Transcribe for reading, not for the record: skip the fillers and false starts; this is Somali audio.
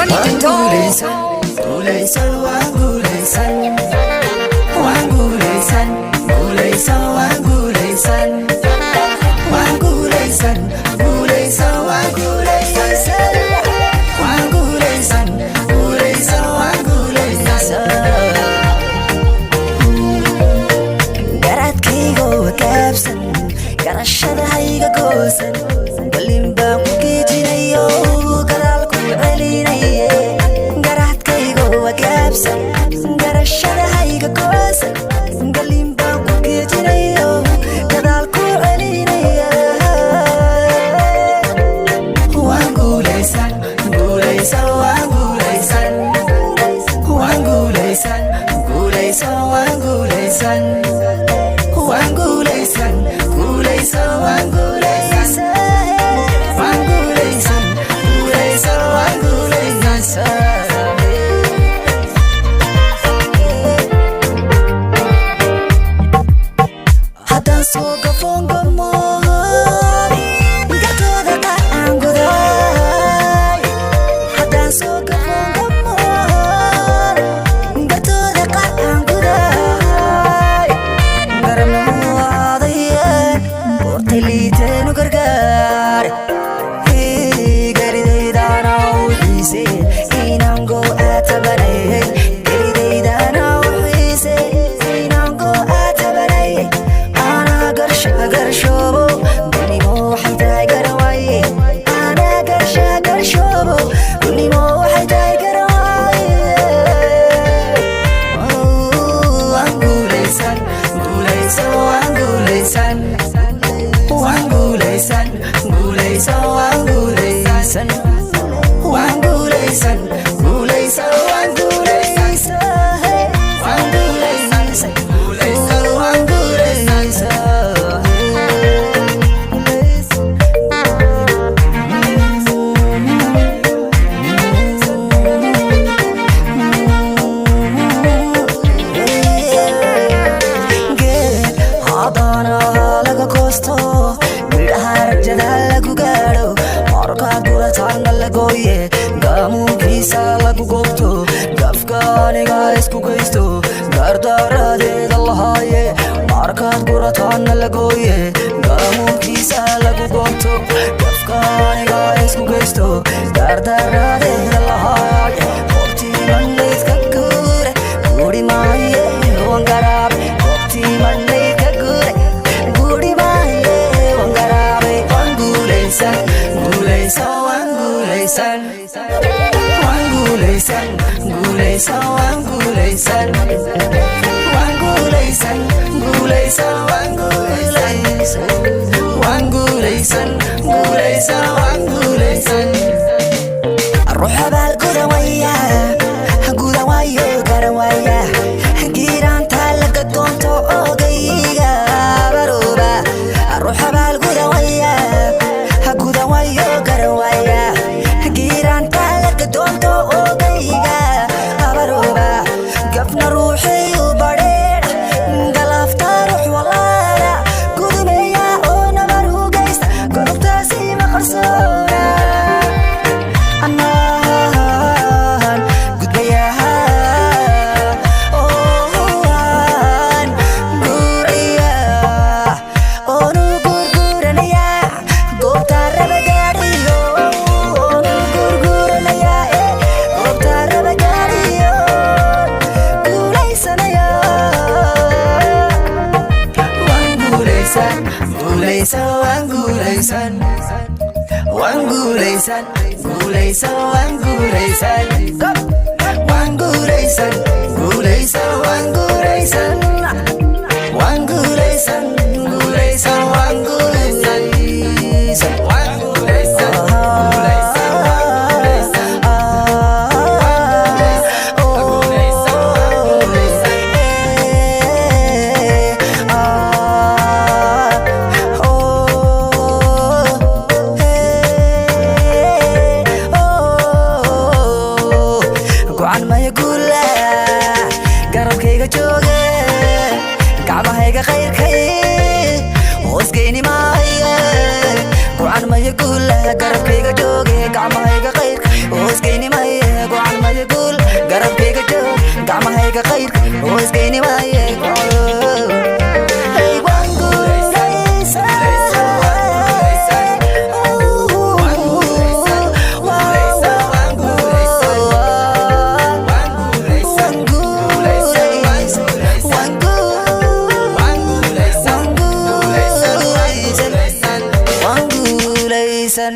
Johnny Waan Tito. guulaysan, guulaysan, waan guulaysan, waan guulaysan, guulaysan, waan guulaysan, waan guulaysan, guulaysan, waan guulaysan, waan guulaysan, guulaysan, waan guulaysan. Garaadkaygo wakaabsan, garashada hayga goosan, galin baan ku geejinayo, gadaal ku celinaye. Garaadkaygo wakaabsan, garashada hayga goosan, galin baan ku geejinayo, gadaal ku celinaya. Waan guulaysan, guulaysan, waan guulaysan, waan guulaysan, guulaysan, waan guulaysan, waan guulaysan, guulaysan, waan guulaysan, waan guulaysan, guulaysan, waan guulaysan. Haddaan soo gafoongamo, gartooda qaar aan guday. Haddaan soo gafoongamo, gartooda qaar aan guday, garamnuadaye goortay liiteenu gargaar garidaydana u xiise inaan go-aatabanay, garidaydana u xiise inaan go-aatabanay. Anaa garsha garshoobo, gunimo waxay tahay garawaaye. Anaa garsha garshoobo, gunimo waxay tahay garawaaye. Waan guulaysan, guulaysan, waan guulaysan, waan guulaysan, guulaysan, waan guulaysan, waan guulaysan, guulaysan, waan guulaysan, waan guulaysan, guulaysan, waan guulaysan. Geed haddana laga goosto, midhaha rajada lagu gaadho, markaad gurataanna la gooye, gaamuunkiisa lagu goobto, gafka aniga isku geysto, gardaaradeeda lahaaye. Markaad gurataanna la gooye, gaamuunkiisa lagu goobto, gafka aniga isku geysto, gardaaradeeda lahaaye. Goobtii madhnayd ka guure, guuri maaye wangaraabe. Goobtii madhnayd ka guure, guuri maaye wangaraabe. Waan guulaysan, guulaysan, waan guulaysan, waan guulaysan, guulaysan, waan guulaysan, waan guulaysan, guulaysan, waan guulaysan, waan guulaysan, guulaysan, waan guulaysan. Ruux abaal gudan waya, gudan waayo, garan waaya, giiraanta laga doonto ogayga barooba. Ruux abaal gudan waya, gudan waayo, garan waaya, giiraanta laga doonto ogayga abarooba. Gafna ruuxiyu badheedh galaafta ruux walaala gudumeeya oo nabar u geysta, godobtaasi ma qarsoona. Anaan gudbayaa oon guurayaa oonu gurguuranayaa goobta raba gaadhiyo, oonu gurguuranayaa goobta raba gaadhiyo, guulaysanaya. Waan guulaysan, guulaysan, waan guulaysan, waan guulaysan, guulaysan, waan guulaysan, waan guulaysan, guulaysan, waan guulaysan, waan guulaysan, guulaysan, waan guulaysan, waan guulaysan, guulaysan, waan guulaysan, guulaysan, waan guulaysan. Gocan maya guula, garabkayga jooge, gacmahayga khayrkay hoosgeyni maaye. Gocan maya guula, garabkayga jooge, gacmahayga khayrka hoosgeyni maaye. Garabkayga qayrka hoosgeyni maaye. Hey, waan guulaysan. Waan guulaysan, guulaysan, waan guulaysan. Waan guulaysan, guulaysan, waan guulaysan. Waan guulaysan, guulaysan, waan guulaysan. Waan guulaysan.